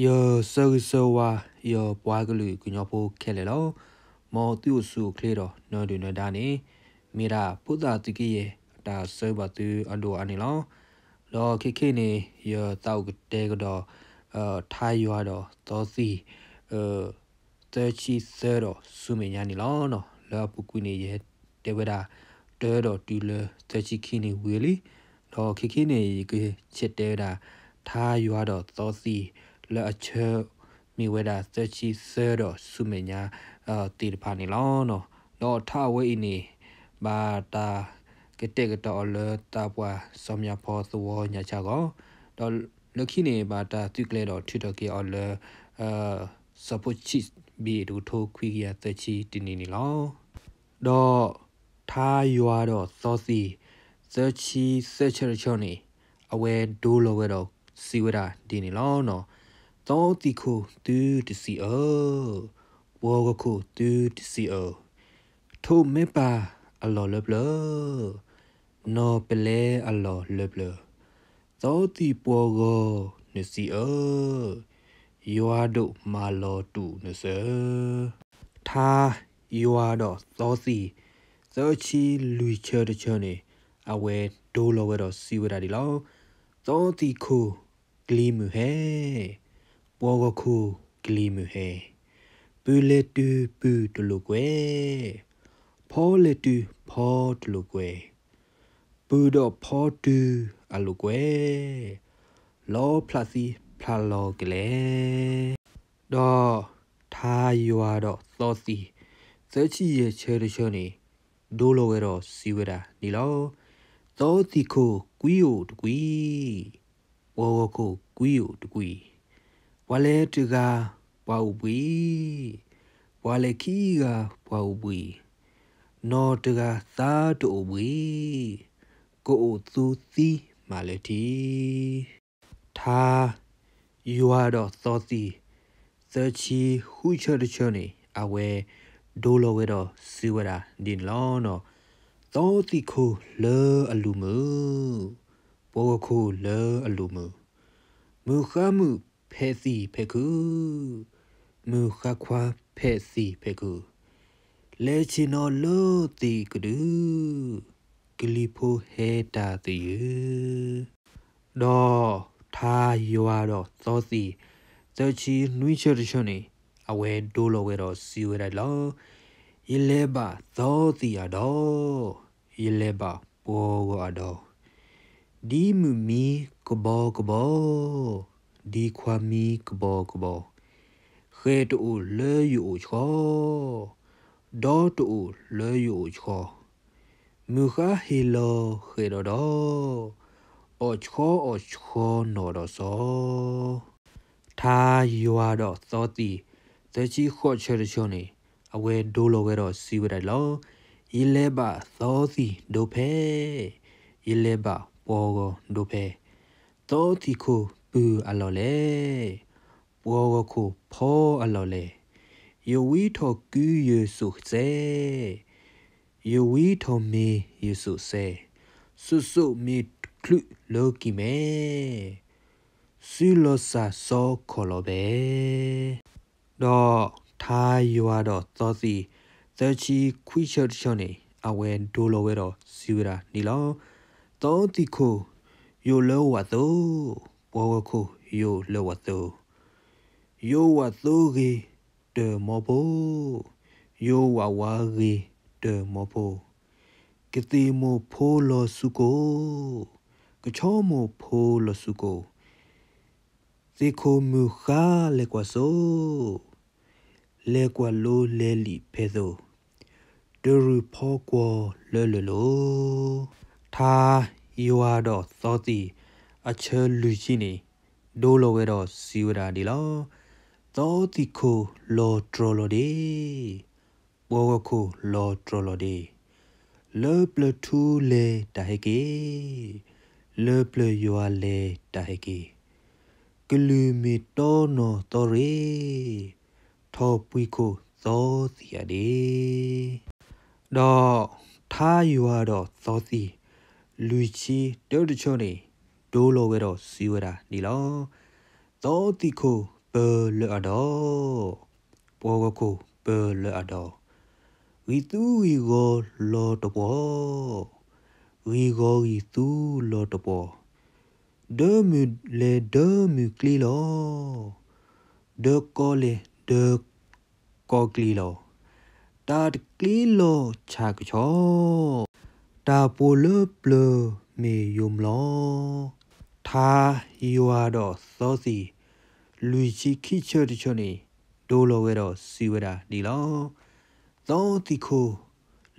ယဆၢဂ့ၤဆၢဝါ ယပှၤကလုာ်ကညီဖိခဲလၢာ်လီၤ. မ်သုအိၣ်ဆူၣ်အိၣ်ချ့ဒီးနၢဒုၣ်နၢဒါန့ၣ် မ့ၢ်ဒၣ်ဖိသၣ်သုးက့ယဲၢ်အတၢ်ဆၢဂ့ၤဘၣ်သုအဒိၣ်အါန့ၣ်လီၤ. ဒီးခဲခဲအံၤန့ၣ် ယသးအိၣ်ကတဲကဒီး ထါယွၤဒီးသီသံၣ် သၢဆံသၢဒီးဆူမဲာ်ညါန့ၣ်လီၤ. လၢအပူၤကွံာ်န့ၣ် ယဟဲတဲဝဲဒၣ် တၢဒီးတုၤလၢသၢဆံခံန့ၣ်ဝံၤလံ. ဒီးခဲခဲအံၤန့ၣ် ယကဆဲးတဲဝဲဒၣ် ထါယွၤဒီးသီသံၣ် လၢအဆၢမ့ၢ်ဝဲဒၣ်သၢဆံသၢဒီးဆူမဲာ်ညါသ့ၣ်တဖၣ်န့ၣ်လီၤ. ဒီးထါအဝဲအံၤန့ၣ် ဘၣ်တၢ်ကတဲာ်ကတီၤအီၤလၢသးပှၢ်စီၤမၠၣ်ဖီသဝီညါဆၣ်ဂီၢ်, ဒီးလၢခံန့ၣ် ဘၣ်တၢ်သုးကျဲၤဒီးထုးထီၣ်က့ၤအီၤလၢ စီၤဖိဆံး ဘ့ၣ်တကထိခွံကယၤသၢဆံတနံၣ်န့ၣ်လီၤ. ဒီးထါယွၤဒီးသီသံၣ် သၢဆံသၢဆၢတဆၢန့ၣ် အဝဲဒိလီၤဝဲဒီးစံးဝဲဒၣ်ဒ်န့ၣ်လီၤ. သီသံၣ်ခိၣ်သုတစံးအၢ, ပှီၤဂီၤခိၣ်သုတစံးအၢ, ထိးမဲပၢ်အလီၢ်လၢပျၢၤ, နီၢ်ပလဲအလီၢ်လၢပျၢၤ, သီသံၣ်ပှီၤဂီၤနစံးအၢ, ယွၤဒိၣ်မၤလီၤတူာ်နစၢၤ. ထါယွၤဒီးသီသံၣ် သၢဆံလွံၢ်ဆၢတဆၢန့ၣ် အဝဲဒိလီၤဝဲဒီးစံးဝဲဒၣ်ဒ်လီၤ. သီသံၣ်ခိၣ်ကလံၤမုၢ်ဟဲ, ပှီၤဂီၤခိၣ်ကလံၤမုၢ်ဟဲ, ပုၢ်လဲၤတုၤပုၢ်တလိာ်ကွဲ, ဖီလဲၤတုၤဖီတလိာ်ကွဲ, ပုၢ်ဒီးဖီတုၤအလိာ်ကွဲ, လီဖျးသံဖျးလီၤကလဲာ်. ဒီးထါယွၤဒီးသီသံၣ် သၢဆံယဲၢ်ဆၢတဆၢန့ၣ် ဒိလီၤဝဲဒီးစံးဝဲဒၣ်ဒ်လီၤ. သီသံၣ်ခိၣ်ကွံအိၣ်တကွံ, ပှီၤဂီၤခိၣ်ကွံအိၣ်တကွံ, ပှၤလဲၤတဂၤပှၤအိၣ်ဘှံး, ပှၤလဲၤခံဂၤပှၤအိၣ်ဘှံး, နီၢ်တဂၤသါတအိၣ်ဘှံး, ကအိၣ်သူသံမးလၢထံ. ထါယွၤဒီးသီသံၣ် သၢဆံဃုဆၢတဆၢန့ၣ် အဝဲဒိလီၤဝဲဒီးစံးဝဲဒၣ်ဒ်န့ၣ်လီၤ. သီသံၣ်ခိၣ်လၢအလူၤမုၢ်, ပှီၤဂီၤခိၣ်လၢအလူၤမုၢ်, မုၢ်ဃါမုၣ်ဖဲးသံၣ်ဖဲးခုၣ်, မုၢ်ဃါခွါဖဲးသံၣ်ဖဲးခုၣ်, လဲၤဆ့ၣ်နီၤလၢသ့ၣ်ကဒု, ကလံၤဖိဟဲတၢ်သယုၢ်. ဒီးထါယွၤဒီးသီသံၣ် သၢဆံနွံဆၢတဆၢန့ၣ် အဝဲဒိလီၤဝဲဒီးစံးဝဲဒၣ်လီၤ. ယလဲၤဘၣ်သီသံၣ်အဒီး, ယလဲၤဘၣ်ပှီၤဂီၤအဒီး, ဒ်မုၢ်မံကဘီကဘီ, ဒ်ခွါမံကဘီကဘီ, ဃဲၢ်တအိၣ်လၢယအိၣ်ဆှီ, ဒီတအိၣ်လၢယအိၣ်ဆှီ, မုၢ်ဃါဟ့ၣ်လီၤဃဲၢ်ဒီးဒီ, အီၣ်ဆှီအီၣ်ဆှီနီၢ်ဒီးစီၤ. ထါယွၤဒီးသီသံၣ် သၢဆံဃိးဆၢတဆၢန့ၣ် အဝဲဒိလီၤဝဲဒီးစံးဝဲဒၣ်လီၤ. ယလဲၤဘၣ်သီသံၣ်ဒိဖဲ, ယလဲၤဘၣ်ပှီၤဂီၤဒိဖဲ, သီသံၣ်ခိၣ်ပုၢ်အလီၢ်လဲၣ်, ပှီၤဂီၤခိၣ်ဖီအလီၢ်လဲၣ်, ယဝံထီၣ်ကုယစိာ်စဲ, ယဝံထီၣ်မ့ၢ်ယစိာ်စဲ, စိာ်စိာ်မ့ၢ်ချုးလၢကံၢ်မဲ, စုလီၤစၢ်စီခီၣ်လီၤဘဲ. ဒီးထါယွၤဒီးသီသံၣ် သၢဆံခွံဆၢတဆၢန့ၣ် အဝဲဒိလီၤဝဲဒီးစံးဝဲဒၣ်ဒ်လီၤ. သီသံၣ်ခိၣ်ယိာ်လၢဝးသိ, ပှီၤဂီၤခိၣ်ယိာ်လၢဝးသိ, ယိာ်ဝးသိဂ့ၤတၢ်မီဖိ, ယိာ်ဝးဝါဂ့ၤတၢ်မီဖိ, ကသ့ၣ်မိၢ်ဖိလီၤဆူကိၣ်, ကဆီမိၢ်ဖိလီၤဆူကိၣ်, သ့ၣ်ခိၣ်မုၢ်ဃါလဲၤကွၢ်စိ, လဲၤကွၢ်လိလဲၤလံာ်ဖဲသိၣ်, တရူးဖီကွီၤလၢလၢၢ်လိၤ. ထါယွၤဒီးသီသံၣ် အဆၢလွံၢ်ဆံန့ၣ် ဒိလီၤဝဲဒီးစံးဝဲဒၣ်ဒ်လီၤ. သီသံၣ်ခိၣ်လီၤတြီၤလီၤဒ့, ပှီၤဂီၤခိၣ်လီၤတြီၤလီၤဒ့, လၢပျၢၤထူလဲၤတၢ်ဟဲက့ၤ, လၢပျၢၤယွၤလဲၤတၢ်ဟဲက့ၤ, ကလုၢ်မ့ၢ်တီနီၢ်သီရ့ၣ်, ထီၣ်ပှံၤခိၣ်သီသံၣ်အဒ့. ဒီးထါယွၤဒီးသီသံၣ် လွံၢ်ဆံတၢတဆၢန့ၣ် ဒိလီၤဝဲဒီးစံးဝဲဒၣ်ဒ်လီၤ. သီသံၣ်ခိၣ် ပၢၤလၢအဒီ, ပှီဂီၤခိၣ်ပၢၤလၢအဒီ, ဂံၢ်သူဂံၢ်ဂီၤလီၤတပှီၤ, ဂံၢ်ဂီၤဂံၢ်သူလီၤတပှီၤ, ဒၢမုၢ်လဲၤဒၢမုၢ်ကျ့လီၤ, ဒၢကီလဲၤဒၢကီကျ့လီၤ, တၢ်တကျ့လီၤဆၣ်ကဆီ, တၢ်ပိာ်လၢပျၢၤမ့ၢ်ယိၤမျိာ်, ထါယွၤဒီးသီသံၣ် လွံၢ်ဆံခံဆၢတဆၢန့ၣ် ဒိလီၤဝဲဒီးစံးဝဲဒၣ်ဒ်လီၤ. သီသံၣ်ခိၣ်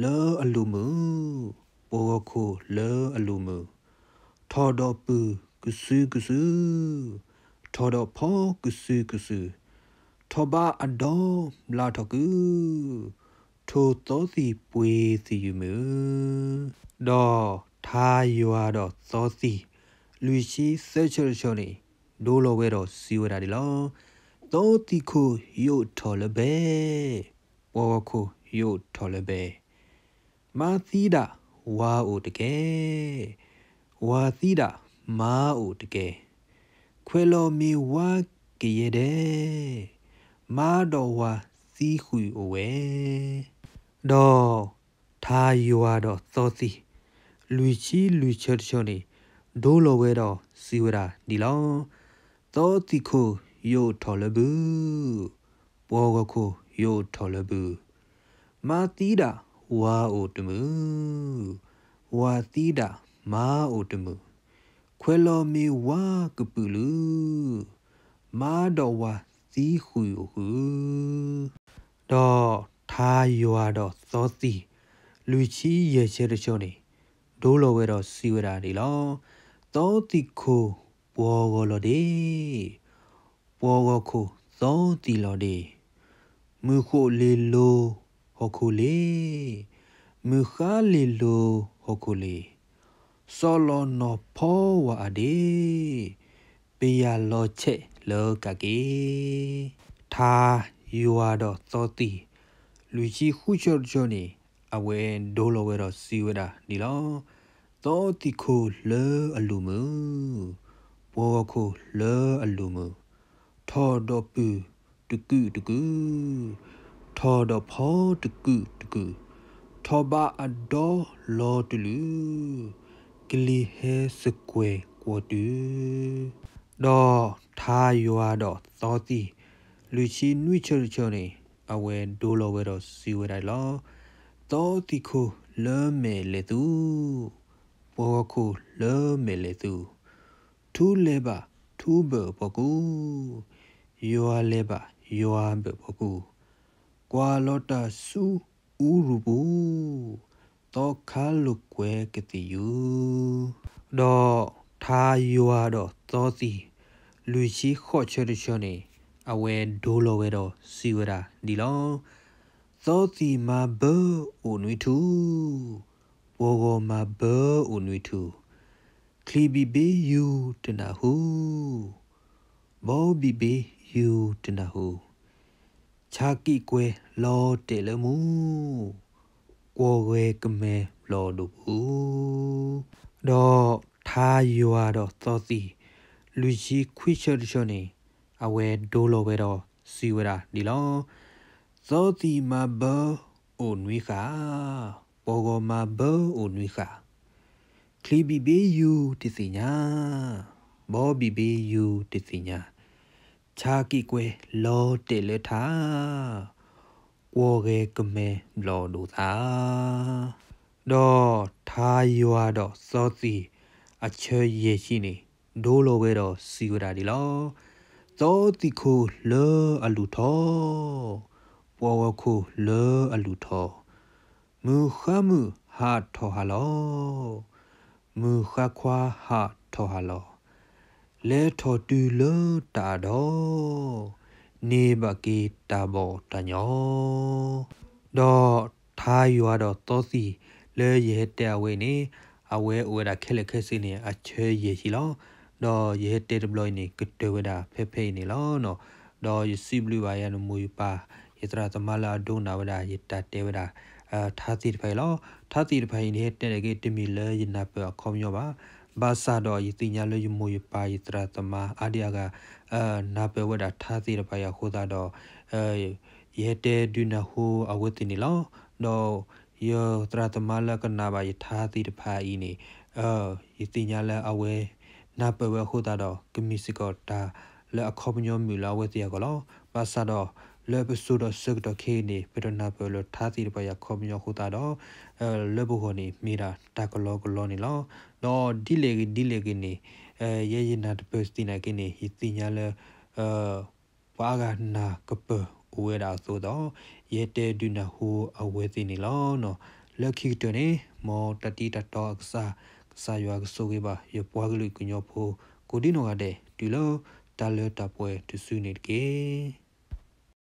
လၢအလူၣ်မုာ်, ပှီဂီၤခိၣ်လၢအလူၣ်မုာ်, ထီၣ်ဒီးပုၢ်ကစုကစု, ထီၣ်ဒီးဖီကစုကစု, ထီၣ်ဘးအဒီဘျးထီၣ်ကု, ထိၣ်သီသံၣ်ပှ့ၤသံၣ်ယုၢ်မုာ်, ဒီးထါယွၤဒီးသီသံၣ် လွံၢ်ဆံသၢဆၢတဆၢန့ၣ် ဒိလီၤဝဲဒီးစံးဝဲဒၣ်ဒ်လီၤ. သီသံၣ်ခိၣ်ယိးထီၣ်လၢဘဲ, ပှီဂီၤခိၣ်ယိးထီၣ်လၢဘဲ, မါသံဒၣ်ဝၤအိၣ်တကဲ, ဝၤသံဒၣ်မါအိၣ်တကဲ, ခွဲးလီၤမ့ၢ်ဝါကယဲၢ်ဒဲး, မါဒီးဝၤသံဃုာ်အိၣ်ဝဲ, ဒီးထါယွၤဒီးသီသံၣ် လွံၢ်ဆံလွံၢ်ဆၢတဆၢန့ၣ် ဒိလီၤဝဲဒီးစံးဝဲဒၣ်ဒ်လီၤ. သီသံၣ်ခိၣ်ယိးထီၣ်လၢဘု, ပှီဂီၤခိၣ်ယိးထီၣ်လၢဘု, မါသံဒၣ်ဝၤအိၣ်တမုာ်, ဝၤသံဒၣ်မါအိၣ်တမုာ်, ခွဲးလီၤမ့ၢ်ဝါကပုာ်လုာ်, မါဒီးဝၤသံဃုာ်အိၣ်ဃုာ်, ဒီးထါယွၤဒီးသီသံၣ် လွံၢ်ဆံယဲၢ်ဆၢတဆၢန့ၣ် ဒိလီၤဝဲဒီးစံးဝဲဒၣ်ဒ်လီၤ. သီသံၣ်ခိၣ်ပှီဂီၤလီၤဒ့, ပှီဂီၤခိၣ်သီသံၣ်လီၤဒ့, မုၢ်ဃိၣ်လ့ၤလိၤဟီၣ်ခိၣ်လ့ၤ, မုၢ်ဃါလ့ၤလိၤဟီၣ်ခိၣ်လ့ၤ, စီၤလီၤနီၢ်ဖီဝၤအဒ့, ပယၢ်လီၤဆဲးလၢကးက့ၤ, ထါယွၤဒီးသီသံၣ် လွံၢ်ဆံဃုဆၢတဆၢန့ၣ် အဝဲဒိလီၤဝဲဒီးစံးဝဲဒၣ်ဒ်လီၤ. သီသံၣ်ခိၣ်လၢအလူၢ်မုာ်, ပှီဂီၤခိၣ်လၢအလူၢ်မုာ်, ထီၣ်ဒီးပုၢ်တကုာ်တကုာ်, ထီၣ်ဒီးဖီတကုာ်တကုာ်, ထီၣ်ဘးအဒီလီၤတလုာ်, ကလံၤဟဲစကွဲၤကွီၤတုၤ, ဒီးထါယွၤဒီးသီသံၣ် လွံၢ်ဆံနွံဆၢတဆၢန့ၣ် အဝဲဒိလီၤဝဲဒီးစံးဝဲဒၣ်လီၤ. သီသံၣ်ခိၣ်လၢမဲာ်လဲၤသူ, ပှီဂီၤခိၣ်လၢမဲာ်လဲၤသူ, ထူလဲၤဘၣ်ထူဘၢၣ်ပှၤကူ, ယွၤလဲၤဘၣ်ယွၤဘၢၣ်ပှၤကူ, ကွၢ်လီၤတၢ်ဆူအူရူၤပူၤ, သီခါလိာ်ကွဲကသံၣ်ယူၤ, ဒီးထါယွၤဒီးသီသံၣ် လွံၢ်ဆံဃိးဆၢတဆၢန့ၣ် အဝဲဒိလီၤဝဲဒီးစံးဝဲဒၣ်ဒ်လီၤ. သီသံၣ်မၤဘၢအိၣ်နွံထူ, ပှီဂီၤမၤဘၢအိၣ်နွံထူ, ချံဘံၣ်ဘ့ယူၤတနၢ်ဟူ, ဘီဘံၣ်ဘ့ယူၤတနၢ်ဟူ, ဆၣ်ကံၣ်ကွဲၤလီၤတဲာ်လၢမူ, ကွီၢ်ဂဲၤကမဲဘျီၣ်ဒိၣ်ပူၤ, ဒီးထါယွၤဒီးသီသံၣ် လွံၢ်ဆံခွံဆၢတဆၢန့ၣ် အဝဲဒိလီၤဝဲဒီးစံးဝဲဒၣ်ဒ်လီၤ. သီသံၣ်မၤဘၢအိၣ်နွံဃာ်, ပှီဂီၤမၤဘၢအိၣ်နွံဃာ်, ချံဘံၣ်ဘ့ယူၤတသ့ၣ်ညါ, ဘီဘံၣ်ဘ့ယူၤတသ့ၣ်ညါ, ဆၣ်ကံၣ်ကွဲၤလီၤတဲာ်လၢထါ, ကွီၢ်ဂဲၤကမဲဘျီၣ်ဒိၣ်သါ, ဒီးထါယွၤဒီးသီသံၣ် အဆၢယဲၢ်ဆံန့ၣ် ဒိလီၤဝဲဒီးစံးဝဲဒၣ်ဒ်လီၤ. သီသံၣ်ခိၣ်လၢအလူၢ်ထီ, ပှီဂီၤခိၣ်လၢအလူၢ်ထီ, မုၢ်ဃါမုၢ်ဟးထီၣ်ဟးလီၤ, မုၢ်ဃါခွါဟးထီၣ်ဟးလီၤ, လဲၤထီၣ်တုၤလၢတၢ်အဒီ, န့ၢ်ဘၣ်က့ၤတၢ်ဘီၣ်တၢ်ညီ, ဒီးထါယွၤဒီးသီသံၣ်လၢယဟဲတဲအဝဲန့ၣ် အဝဲအိၣ်ဝဲဒၣ်ခဲလၢာ်ခဲဆ့န့ၣ် အဆၢယဲၢ်ဆံလီၤ. ဒီးယဟဲတဲတဘျီအံၤန့ၣ် ကတၢၢ်ဝဲဒၣ်ဖဲဖဲအံၤန့ၣ်လီၤ. ဒီးယစံးဘျုးဘၣ်ယၤနမိၢ်ယပၢ် ယသရၣ်သမါလၢအဒိကနၣ်ဝဲဒၣ် ယတၢ်တဲဝဲဒၣ် ထါသ့ၣ်တဖၣ်အံၤလီၤ. ထါသ့ၣ်တဖၣ်အံၤန့ၣ် ဟဲတဲန့ၣ်က့ၤ တမ့ၢ်လၢယနၢ်ပၢၢ်အခီပညီဘၣ်. ဘၣ်ဆၣ်ဒီးယသ့ၣ်ညါလၢယမိၢ်ယပၢ်ယသရၣ်သမါအါဒံအါဂၤ နၢ်ပၢၢ်ဝဲဒၣ်ထါသ့ၣ်တဖၣ်အံၤအဃိသတးဒီး ယဟဲတဲဒုးနၢ်ဟူအဝဲသ့ၣ်န့ၣ်လီၤ. ဒီးယသရၣ်သမါလၢကနၣ်ဘၣ်ယထါသ့ၣ်တဖၣ်အံၤန့ၣ် ယသ့ၣ်ညါလၢအဝဲနၢ်ပၢၢ်ဝဲအဃိသတးဒီး ကမ့ၢ်စ့ၢ်ကီးတၢ်လၢအခီပညီမုာ်လၢအဝဲသ့ၣ်အဂီၢ်လီၤ. ဘၣ်ဆၣ်ဒီး လၢပစိၤဒီးဆၢကတီၢ်ခဲအံၤန့ၣ် ပတနၢ်ပၢၢ်လၢထါသ့ၣ်တဖၣ်အံၤအခီပညီအဃိသတးဒီး လၢပဂီၢ်န့ၣ် မ့ၢ်ဒၣ်တၢ်ကလီကလီန့ၣ်လီၤ. ဒီးဒ်လဲၣ်ဂ့ၤဒ်လဲၣ်ဂ့ၤန့ၣ် ယဲယနၢ်တပၢၢ်သ့ၣ်နာ်က့န့ၣ် ယသ့ၣ်ညါလၢ ပှၤအါဂၤနၢ်ကပၢၢ်အိၣ်ဝဲဒၣ်အသိးဒီး ယဟဲတဲဒုးနၢ်ဟူအဝဲသ့ၣ်န့ၣ်လီၤ. လၢခံကတၢၢ်န့ၣ် မ်တၢ်တံတၢ်တီအကစၢ် ကစၢ်ယွၤကဆိၣ်ဂ့ၤဘၣ် ယပှၤကလုာ်ကညီဖိ ကိးဒံနီၢ်ဂၤဒဲး တုၤလၢတၢ်လၢတၢ်ပှဲၤတစုန့ၣ်တက့ၢ်.